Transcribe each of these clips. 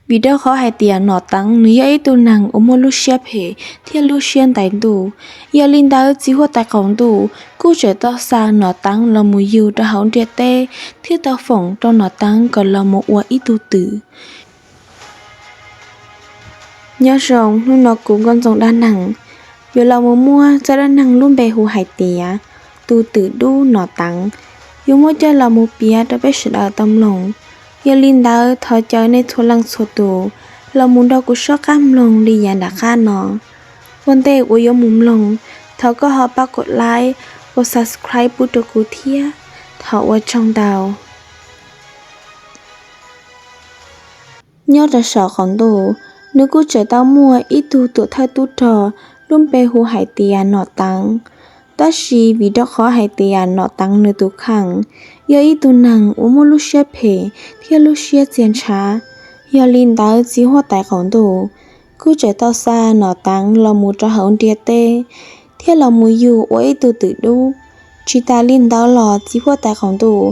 Vim rau qhov hais tias Nom Teev nws yog ib tug neeg uas muaj lub siab phem thiab lub siab ntais ntuj, yog li ntawd txiv huab tais qaum ntuj kuj tseem tau xa Nom Teev los mus yug rau hauv ntiaj teb thiab tau foom rau Nom Teev kom los mus ua ib tug twm. Nyob zoo, hnub no kuv Nkauj Ntxoov Dab Neeg yuav los mus muab txoj dab neeg lub npe hu hais tias tus twm dub Nom Teev, yuav muab coj los mus piav rau peb sawv daws tau mloog. Yog li ntawd thov caw nej txhua leej txhua tus los mus nrog kuv sob qab mloog li yav nram qab no. Ua ntej uas yuav mus mloog, thov koj ho pab kom like, ua subscribe pub rau kuv thiab. Thov ua tsaug ntau. Nyob rau saum qaum ntuj, nws kuj tseem tau muaj ib tug tuam thawj tub rog lub npe hu hais tias Nom Teev. Tab sis vim rau qhov hais tias Nom Teev nws tus kheej yog ib tug neeg uas muaj lub siab phem thiab lub siab txias ntshav, yog li ntawd txiv huab tais qaum ntuj kuj tseem tau xa Nom Teev los mus rau hauv ntiaj teb thiab los mus yug ua ib tug twm dub. Tsis tas li ntawd los txiv huab tais qaum ntuj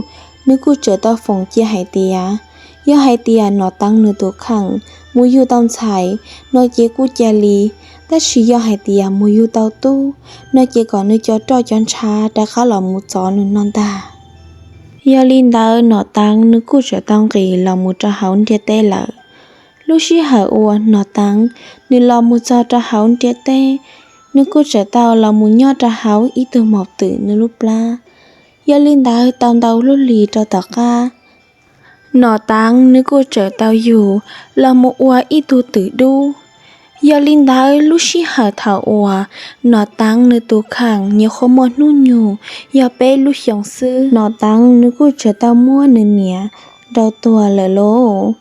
nws kuj tseem tau foom cia hais tias yog hais tias Nom Teev nws tus kheej mus yug tau ntxhais no ces kuj cia li, tab sis yog hais tias mus yug tau tub no ces kom nws cov roj cov ntshav rov qab los mus txov nws no ntag. Yog li ntawd Nom Teev nws kuj tseem tau nqis los mus rau hauv ntiaj teb lawm. Lub sij hawm uas Nom Teev nws los mus txog rau hauv ntiaj teb, nws kuj tseem tau los mus nyob rau hauv ib tug maum twm nws lub plab. Yog li ntawd tau ntau lub hlis rau tom qab, Nom Teev nws kuj tseem tau yug los mus ua ib tug twm dub. Yog li ntawd lub sij hawm thaum uas Nom Teev nws tus kheej nyuam qhuav muaj hnub nyoog yog peb lub xyoos xwb, Nom Teev nws kuj tseem tau muab nws niam nrau tuag lawm lauj.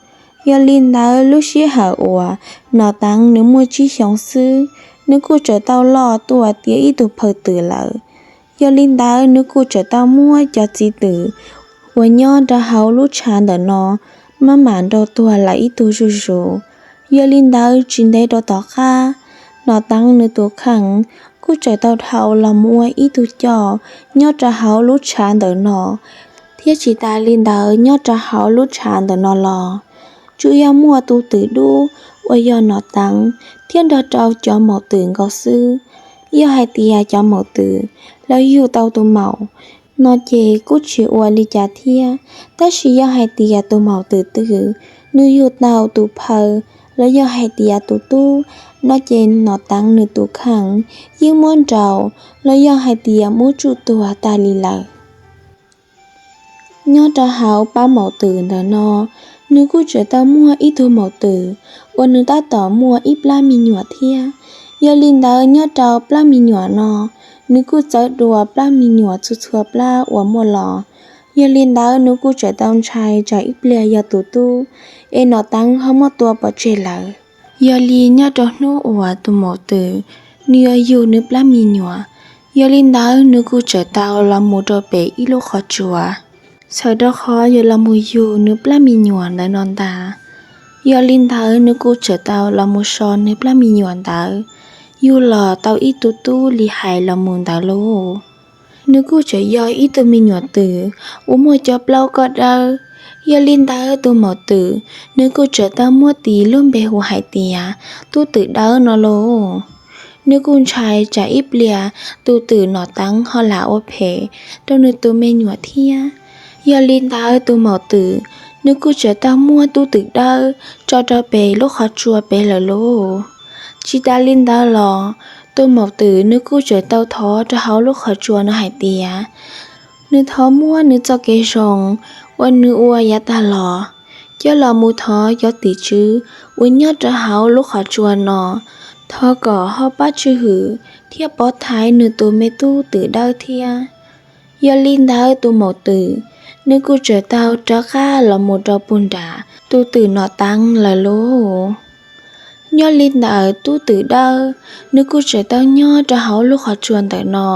Yog li ntawd lub sij hawm uas Nom Teev nws muaj tsib xyoos xwb, nws kuj tseem tau loj tuaj tiav ib tug phaw twm lawm. Yog li ntawd nws kuj tseem tau muab cov txiv twm uas nyob rau hauv lub tshav ntawm no maj mam nrau tuag lawm ib tug zuj zus. Yog li ntawd tsis ntev rau tom qab, Nom Teev nws tus kheej kuj tseem tau dhau los mus ua ib tug coj nyob rau hauv lub tshav ntawm no, thiab tsis tas li ntawd nyob rau hauv lub tshav ntawm no los tsuas yog muaj tus twm dub uas yog Nom Teev thiab nrog rau cov maum twm nkaus xwb. Yog hais tias cov maum twm lawv yug tau tus maum no ces kuj tsis ua li cas thiab, tab sis yog hais tias tus maum twm twg nws yug tau tus phaw los yog hais tias tus tub no ces Nom Teev nws tus kheej yeej muab nraus los yog hais tias muab tsuj tuag tag li lawm. Nyob rau hauv pab maum twm ntawm no, nws kuj tseem tau muaj ib tug maum twm uas nws tab tom muaj ib plab me nyuam thiab. Yog li ntawd nyob rau plab me nyuam no, nws kuj txawv dua plab me nyuam txhua txhua plab uas muaj los. Yog li ntawd nws kuj tseem tau ntshai tsam ib pliag yog tus tub es Nom Teev ho muab tua pov tseg lawm. Yog li nyob rau hnub uas tus maum twm nws yuav yug nws plab me nyuam, yog li ntawd nws kuj tseem tau los mus rau pem ib lub qhov tsua, txhawm rau qhov yuav los mus yug nws plab me nyuam ntawd no ntag. Yog li ntawd nws kuj tseem tau los mus so nws plab me nyuam ntawd yug los tau ib tug tub li hais los mus ntawd lauj. Nws kuj tseem yog ib tug me nyuam twm uas muaj cov plaub koj dawb. Yog li ntawd tus maum twm nws kuj tseem tau muab tis lub npe hu hais tias Tub Twm Dawb no lauj. Nws kuj ntshai tsam ib pliag tus twm Nom Teev ho lam ua phem rau nws tus me nyuam thiab. Yog li ntawd tus maum twm nws kuj tseem tau muab Tub Twm Dawb tso rau pem lub qhov tsua pem lawm lauj. Tsis tas li ntawd los, tus maum twm nws kuj tseem tau thov rau hauv lub qhov tsua no hais tias nws thov muab nws txoj kev zoo uas nws ua yav tag los coj los mus thov cov tim tswv uas nyob rau hauv lub qhov tsua no, thov kom ho pab tswj hwm thiab pov thaiv nws tus me Tub Twm Dawb thiab. Yog li ntawd tus maum twm nws kuj tseem tau rov qab los mus rau puag nram tus twm Nom Teev lawm lauj. Nyob li ntawd Tub Twm Dawb nws kuj tseem tau nyob rau hauv lub qhov tsua ntawm no.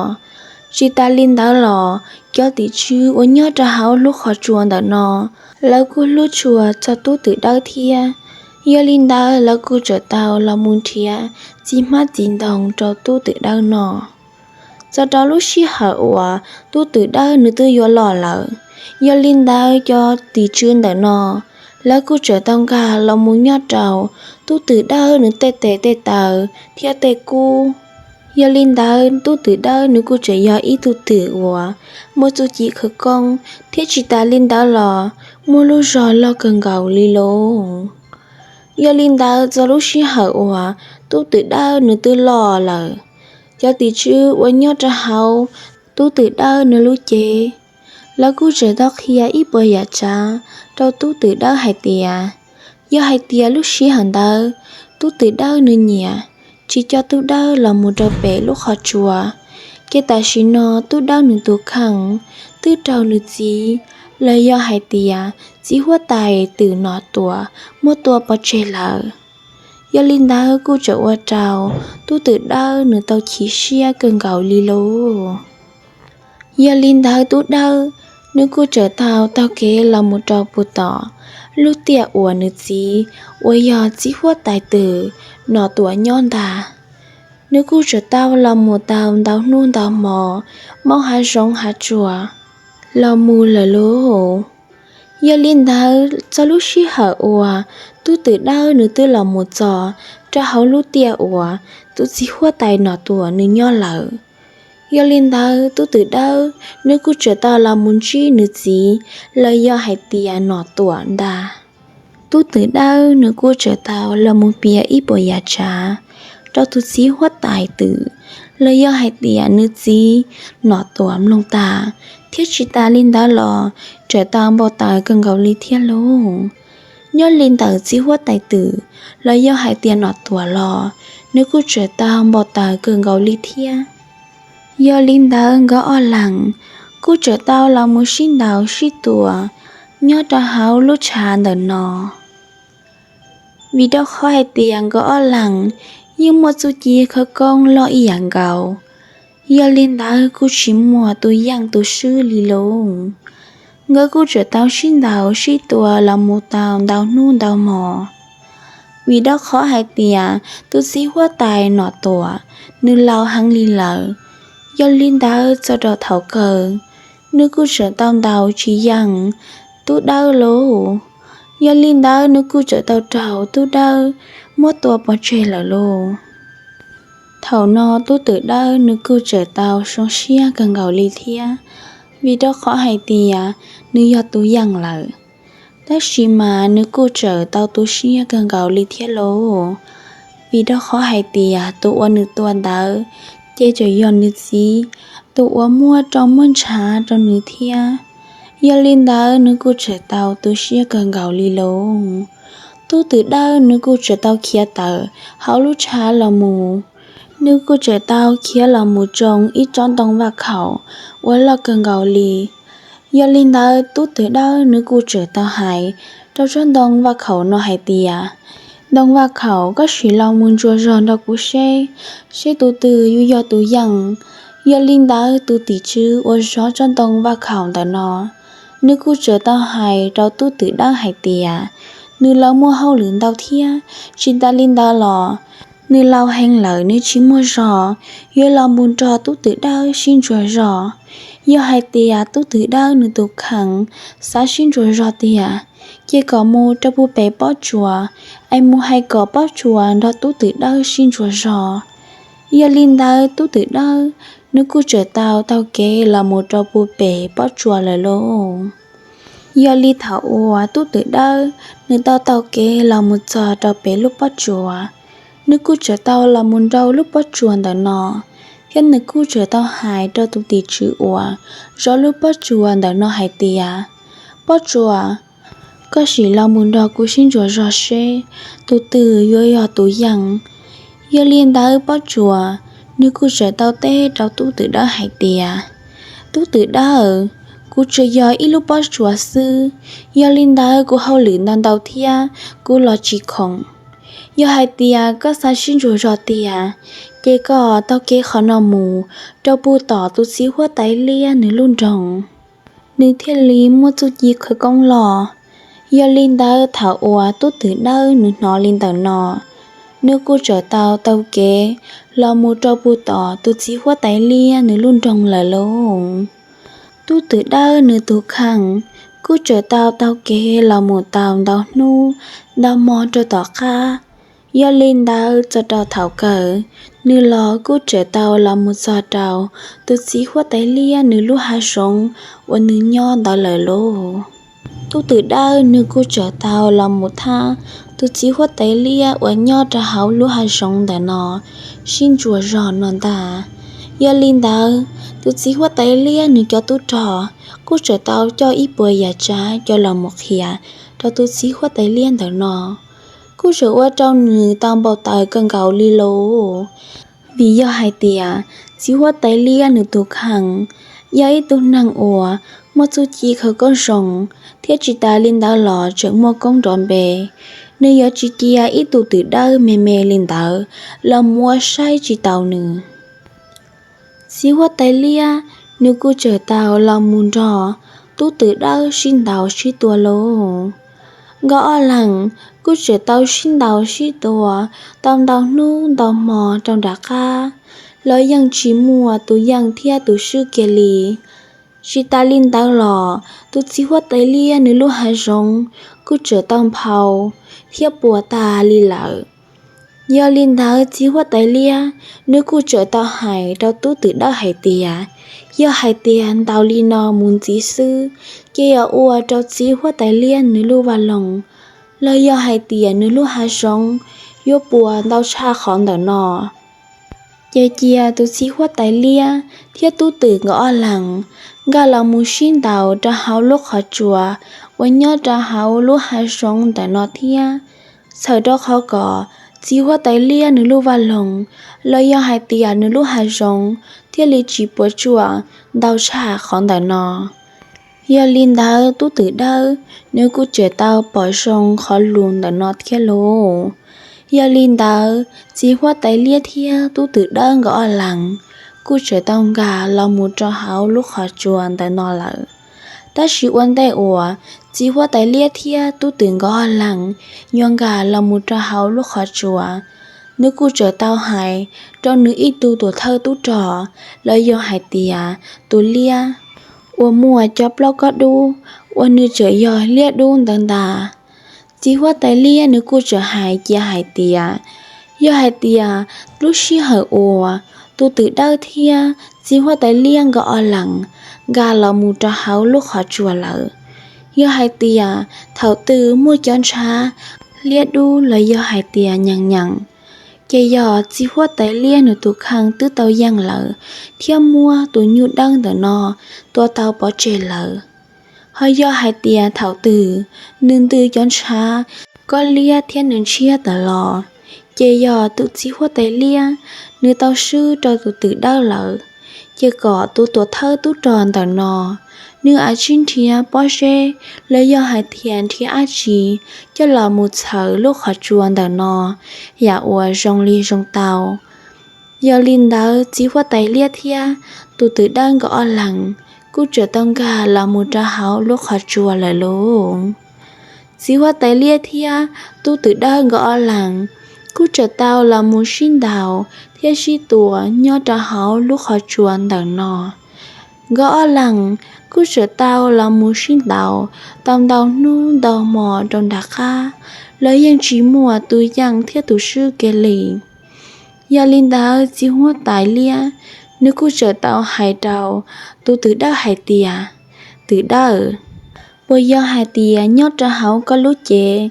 Tsis tas li ntawd los, cov tim tswv uas nyob rau hauv lub qhov tsua ntawm no, lawv kuj hlub tshua txog Tub Twm Dawb thiab. Yog li ntawd lawv kuj tseem tau los mus nrhiav txiv hmab txiv ntoo rau Tub Twm Dawb noj. Txog rau lub sij hawm uas Tub Twm Dawb nws twb yuav los lawm, yog li ntawd cov tim tswv ntawm no Lawv kuj txawm tau nkag los mus nyob rau tub twm dawb nws tej tes tej taw thiab tej kub. Yog li ntawd tub twm dawb nws kuj tseem yog ib tug twm uas muaj txuj ci khawv koob thiab tsis tas li ntawd los muaj lub zog loj kawg nkaus li lauj. Yog li ntawd txog lub sij hawm uas tub twm dawb nws twb loj lawm, cov tim tswv uas nyob rau hauv tub twm dawb nws lub cev, lawv kuj tseem tau qhia ib puas yam tsav rau tub twm dawb hais tias, yog hais tias lub sij hawm ntawd tub twm dawb nws nyiam tsis coj tub dawb los mus rau pem lub qhov tsua, ces tam sim no tub dawb nws tus kheej twb raug nws txiv los yog hais tias txiv huab tais twm Nom Tuam muab tua pov tseg lawm. Yog li ntawd kuj tseem ua rau tub twm dawb nws tau chim siab kawg nkaus li lauj. Yog li ntawd tub dawb nws kuj tseem tau taug kev los mus rau puag tom lub tiaj uas nws txiv uas yog txiv huab tais twm Nom Tuam nyob ntag. Nws kuj tseem tau los mus tau ntau hnub ntau hmo, maub hav zoov hav tsuag los mus lawm lauj. Yog li ntawd txog lub sij hawm uas tub twm dawb nws twb los mus txog rau hauv lub tiaj uas tus txiv huab tais Nom Tuam nws nyob lawm. Yog li ntawd tub twm dawb nws kuj tseem tau los mus ntsib nws txiv los yog hais tias Nom Tuam ntag. Tub twm dawb nws kuj tseem tau los mus piav ib puas yam tsav rau tus txiv huab tais twm los yog hais tias nws txiv Nom Tuam mloog tag, thiab tsis tas li ntawd los tseem tau npau taws kawg nkaus li thiab lauj. Nyob li ntawm txiv huab tais twm los yog hais tias Nom Tuam los nws kuj tseem tau npau taws kawg nkaus li thiab. Yog li ntawd nkawd ob leeg kuj tseem tau los mus sib ntaus sib tua nyob rau hauv lub tshav ntawm no. Vim rau qhov hais tias nkawd ob leeg yeej muaj txuj ci khawv koob loj ib yam nkaus, yog li ntawd kuj tsis muaj tus yeej tus swb li lauj. Nkawd kuj tseem tau sib ntaus sib tua los mus tau ntau hnub ntau hmo. Vim rau qhov hais tias tus txiv huab tais Nom Tuam nws laus heev li lawm, yog li ntawd txog rau thaum kawg nws kuj tseem tau ntaus tsis yeej tub dawb lauj. Yog li ntawd nws kuj tseem tau raug tub dawb muab tua pov tseg lawm lauj. Thaum no tub twm dawb nws kuj tseem tau zoo siab kawg nkaus li thiab, vim rau qhov hais tias nws yog tus yeej lawm. Tab sis mas nws kuj tseem tau tu siab kawg nkaus li thiab lauj, vim rau qhov hais tias tus uas nws tua ntawd ces tseem yog nws txiv, tus uas muab rau muab ntshav rau nws thiab. Yog li ntawd nws kuj tseem tau tu siab kawg nkaus li lauj. Tub twm dawb nws kuj tseem tau khiav tawm hauv lub tshav los mus. Nws kuj tseem tau khiav los mus tsoo ib tsob ntoo vaj khaum uas loj kawg nkaus li. Yog li ntawd tub twm dawb nws kuj tseem tau hais rau tsob ntoo vaj khaum no hais tias, ntoo vaj khaum, koj sim los mus ntsuas zog nrog kuv seb, seb tus twg yuav yog tus yeej. Yog li ntawd tus tim tswv uas zov tsob ntoo vaj khaum ntawm no, nws kuj tseem tau hais rau tub twm dawb hais tias, nws laus muaj hauj lwm ntau thiab, tsis tas li ntawd los nws laus heev lawm nws tsis muaj zog yuav los mus nrog tub twm dawb sib ntsuas zog. Yog hais tias tub twm dawb nws tus kheej xav sib ntsuas zog tiag, ces kom mus rau puag pem pob tsuas, es mus hais kom pob tsuas nrog tub twm dawb sib ntsuas zog. Yog li ntawd tub twm dawb nws kuj tseem tau taug kev los mus rau puag pem pob tsuas lawm lauj. Yog li thaum uas tub twm dawb nws tau taug kev los mus txog rau pem lub pob tsuas, nws kuj tseem tau los mus nrau lub pob tsuas ntawm no, thiab nws kuj tseem tau hais rau tus tim tswv uas zov lub pob tsuas ntawm no hais tias, pob tsuas, koj sim los mus nrog kuv sib ntsuas zog seb tus twg yuav yog tus yeej. Yog li ntawd pob tsuas nws kuj tseem tau teb rau tub twm dawb hais tias, tub twm dawb, kuv tsuas yog ib lub pob tsuas xwb, yog li ntawd kuv hauj lwm ntau ntau thiab kuv los tsis khoom. Yog hais tias koj xav sib ntsuas zog tiag, ces koj taug kev qhov no mus rau puag tom tus txiv huab tais liab nws lub nroog, nws thiaj li muaj txuj ci khawv koob loj. Yog li ntawd thaum uas tub twm dawb nws hnov li ntawm no, nws kuj tseem tau taug kev los mus rau puag tom tus txiv huab tais liab nws lub nroog lawm lauj. Tub twm dawb nws tus kheej kuj tseem tau taug kev los mus tau ntau hnub ntau hmo rau tom qab. Yog li ntawd txog rau thaum kawg, nws los kuj tseem tau los mus txog rau tus txiv huab tais liab nws lub hav zoov uas nws nyob ntawd lawm lauj. Tub Twm Dawb nws kuj tseem tau los mus thab tus txiv huab tais liab uas nyob rau hauv lub hav zoov ntawm no sib ntsuas zog no ntag. Yog li ntawd, tus txiv huab tais liab nws cov tub rog kuj tseem tau coj ib puas yam tsav coj los mus qhia rau tus txiv huab tais liab ntawm no, kuj tseem ua rau nws tau npau taws kawg nkaus li lauj. Vim yog hais tias txiv huab tais liab nws tus kheej yog ib tug neeg uas muaj txuj ci khawv koob zoo, thiab tsis tas li ntawd los tseem muaj koob nrov npe, nws yuav tsis cia ib tug twm dawb me me li ntawd los mus ua saib tsis taus nws. Txiv huab tais liab nws kuj tseem tau los mus nrog Tub Twm Dawb sib ntaus sib tua lauj. Nkawd ob leeg kuj tseem tau sib ntaus sib tua tau ntau hnub ntau hmo rau nram qab los yeej tsis muaj tus yeej thiab tus swb kiag li. Tsis tas li ntawd los tus txiv huab tais liab nws lub hav zoov kuj tseem tau nphau thiab puas tas li lawm. Yog li ntawd txiv huab tais liab nws kuj tseem tau hais rau Tub Twm Dawb hais tias, yog hais tias ntaus li no mus ntxiv xwb ces yuav ua rau txiv huab tais liab nws lub vaj loog los yog hais tias nws lub hav zoov yuav puas ntau tshaj qhov ntawm no. Ces cia tus txiv huab tais liab thiab Tub Twm nkawd ob leeg nkag los mus sib ntaus rau hauv lub qhov tsua uas nyob rau hauv lub hav zoov ntawm no thiab. Txhawm rau qhov kom txiv huab tais liab nws lub vaj loog los yog hais tias nws lub hav zoov thiaj li tsis puas tsuaj ntau tshaj qhov ntawm no. Yog li ntawd Tub Twm Dawb nws kuj tseem tau pom zoo qhov lus ntawm no thiab lauj. Yog li ntawd txiv huab tais liab thiab Tub Twm Dawb nkawd ob leeg kuj tseem tau nkag los mus rau hauv lub qhov tsua ntawm no lawm. Tab sis ua ntej uas txiv huab tais liab thiab Tub Twm nkawd ob leeg yuav nkag los mus rau hauv lub qhov tsua, nws kuj tseem tau hais rau nws ib tug tuam thawj tub rog los yog hais tias tus liab uas muaj cov plaub kob dub uas nws tseem yog liab dub ntawd ntag. Txiv huab tais liab nws kuj tseem hais cia hais tias, yog hais tias lub sij hawm uas Tub Twm Dawb thiab txiv huab tais liab nkawd ob leeg nkag los mus rau hauv lub qhov tsua lawm, yog hais tias thaum twg muaj cov ntshav liab dub los yog hais tias nyeem nyeem, ces yog txiv huab tais liab nws tus kheej twb tau yeej lawm thiab muab tus nyuj dawb ntawm no tua tau pov tseg lawm. Ho yog hais tias thaum twg nws ntws cov ntshav kob liab thiab nws ntshiab tawm los, ces yog tus txiv huab tais liab nws tau swb rau tus twm dawb lawm, ces kom tus tuam thawj tub rog ntawm no nws ua tib nrhiav pob zeb los yog hais tias nrhiav dab tsi coj los mus txhawm lub qhov tsua ntawm no yam uas zoo li zoo tau. Yog li ntawd txiv huab tais liab thiab tus twm dawb nkawd ob leeg kuj tseem tau nkag los mus rau hauv lub qhov tsua lawm lauj. Txiv huab tais liab thiab tub twm dawb nkawd ob leeg kuj tseem tau los mus sib ntaus thiab sib tua nyob rau hauv lub qhov tsua ntawm no. Nkawd ob leeg kuj tseem tau los mus sib ntaus tau ntau hnub ntau hmo rau nram qab los yeej tsis muaj tus yeej thiab tus swb kiag li. Yog li ntawd txiv huab tais liab nws kuj tseem tau hais rau tus twm dawb hais tias, twm dawb, puas yog hais tias nyob rau hauv koj lub cev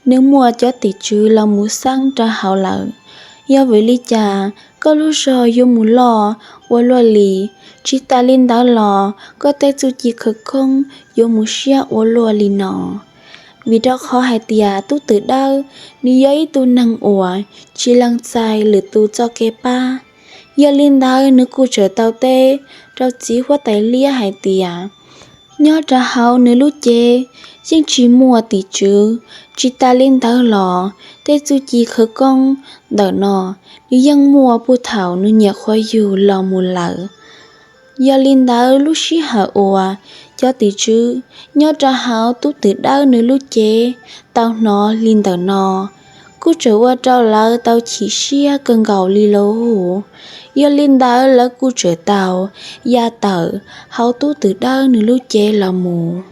nws muaj cov tim tswv los mus xeeb rau hauv lawm? Yog vim li cas koj lub zog yuav mus loj ua luaj li, tsis tas li ntawd los koj tej txuj ci khawv koob yuav mus siab ua luaj li no? Vim rau qhov hais tias tub twm dawb nws yog ib tug neeg uas tsis lees txais lwm tus txoj kev pab. Yog li ntawd nws kuj tseem tau teb rau txiv huab tais liab hais tias, nyob rau hauv nws lub cev yeej tsis muaj tim tswv, tsis tas li ntawd los tej txuj ci khawv koob ntawm no nws yeej muaj puag thaum nws nyuam qhuav yug los mus lawm. Yog li ntawd lub sij hawm uas cov tim tswv nyob rau hauv tub twm dawb nws lub cev tau hnov li ntawm no, kuj tseem ua rau lawv tau chim siab kawg nkaus li lauj. Yog li ntawd lawv kuj tseem tau ya tawm hauv tub twm dawb nws lub cev los mus.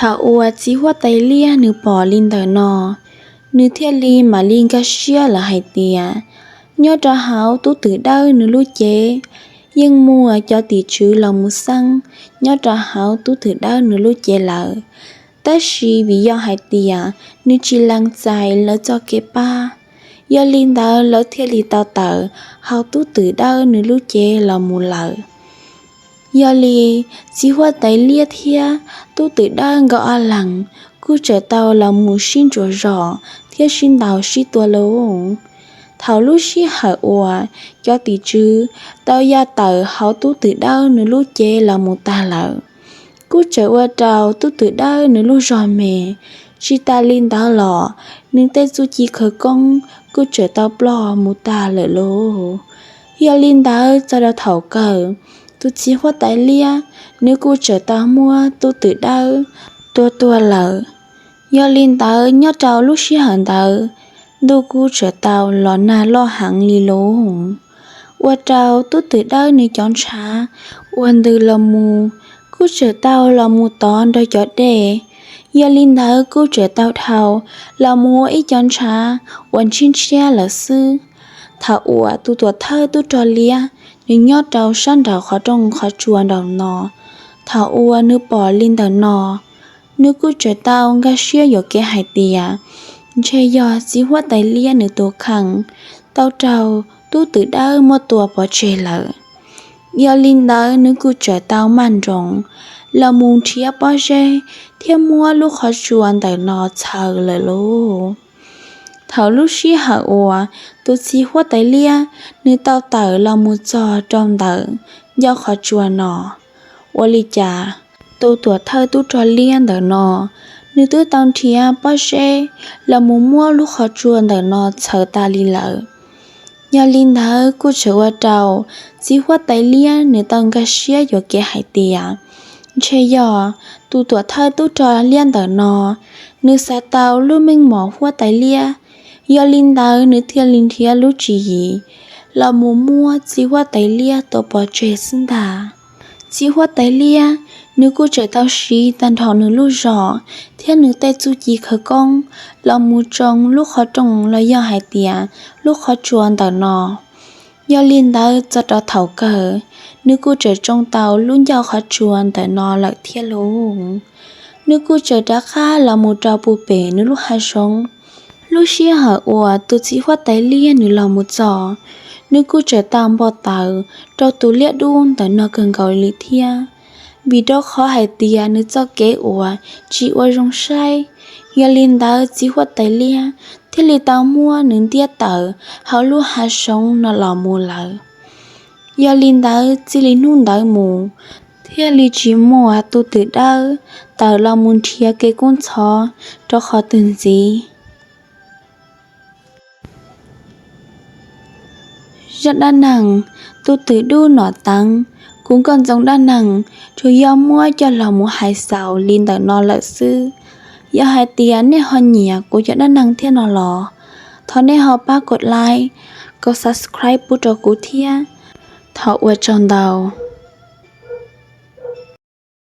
Thaum uas txiv huab tais liab nws pom li ntawm no, nws thiaj li mam li nkag siab lawm hais tias, nyob rau hauv tub twm dawb nws lub cev, yeej muaj cov tim tswv los mus xeeb nyob rau hauv tub twm dawb nws lub cev lawm. Tab sis vim yog hais tias nws tsis lees txais lawv txoj kev pab, yog li ntawd lawv thiaj li tau tawm hauv tub twm dawb nws lub cev los mus lawm. Yog li, txiv huab tais liab thiab tub twm dawb nkawd ob leeg kuj tseem tau los mus sib ntsuas zos thiab sib ntaus sib tua lauj. Thaum lub sij hawm uas cov tim tswv tau ya tawm hauv tub twm dawb nws lub cev los mus tag lawm, kuj tseem ua rau tub twm dawb nws lub zog me. Tsis tas li ntawd los, nws tej txuj ci khawv koob kuj tseem tau ploj mus tag lawm lauj. Yog li ntawd txog rau thaum kawg, tus txiv huab tais liab nws kuj tseem tau muab tub twm dawb tua tuag lawm. Yog li ntawd nyob rau lub sij hawm ntawd, ntuj kuj tseem tau los nag loj heev li lauj. Ua rau tub twm dawb nws cov ntshav uas ntws los mus kuj tseem tau los mus tov nrog cov dej. Yog li ntawd kuj tseem tau dhau los mus ua ib co ntshav uas ntshiab ntshiab lawm xwb. Thaum uas tus tuam thawj tub rog liab nws nyob rau sab nraum qhov rooj qhov tsua nraum no, thaum uas nws pom li ntawm no, nws kuj tseem tau nkag siab yuam kev hais tias, ntshe yog txiv huab tais liab nws tus kheej tau raug tub twm dawb muab tua pov tseg lawm. Yog li ntawd nws kuj tseem tau maj nroos los mus nrhiav pob zeb thiab muab lub qhov tsua ntawm no txhaws lawm lauj. Thaum lub sij hawm uas tus txiv huab tais liab nws tau tawm los mus txog rau ntawm ncauj qhov tsua no, ua li cas tus tuam thawj tub rog liab ntawm no, nws twb tau nrhiav pob zeb los mus muab lub qhov tsua ntawm no txhaws tas li lawm. Yog li ntawd kuj tseem ua rau txiv huab tais liab nws tau nkag siab yuam kev hais tias, ntshe yog tus tuam thawj tub rog liab ntawm no nws xav tau lub meej mom huab tais liab. Yog li ntawd nws thiaj li nrhiav lub tswv yim los mus muab txiv huab tais liab tua pov tseg xwb ntag. Txiv huab tais liab nws kuj tseem tau siv tag nrho nws lub zog thiab nws tej txuj ci khawv koob los mus tsoo lub qhov rooj los yog hais tias lub qhov tsua ntawm no. Yog li ntawd txog rau thaum kawg, nws kuj tseem tsoo tau lub ncauj qhov tsua ntawm no lawm thiab lauj. Nws kuj tseem rov qab los mus rau puag pem nws lub hav zoov. Lub sij hawm uas tus txiv huab tais liab nws los mus txog, nws kuj tseem tau npau taws rau tus liab dub ntawm no kawg nkaus li thiab, vim rau qhov hais tias nws txoj kev uas tsis ua zoo saib. Yog li ntawd txiv huab tais liab thiaj li tau muab nws ntiab tawm hauv lub hav zoov no los mus lawm. Yog li ntawd txij li hnub ntawd mus, thiaj li tsis muaj tus twm dawb tawm los mus nrhiav kev kub ntxhov rau qhov twg ntxiv. Zaj dab neeg tus twm dub nom teev, kuv Nkauj Ntxoov Dab Neeg tsuas yog muab coj los mus hais xaus li ntawm no lawm xwb. Yog hais tias nej ho nyiam kuv cov dab neeg thiab no los, thov nej ho pab kom like, kom subscribe pub rau kuv thiab. Thov ua tsaug ntau.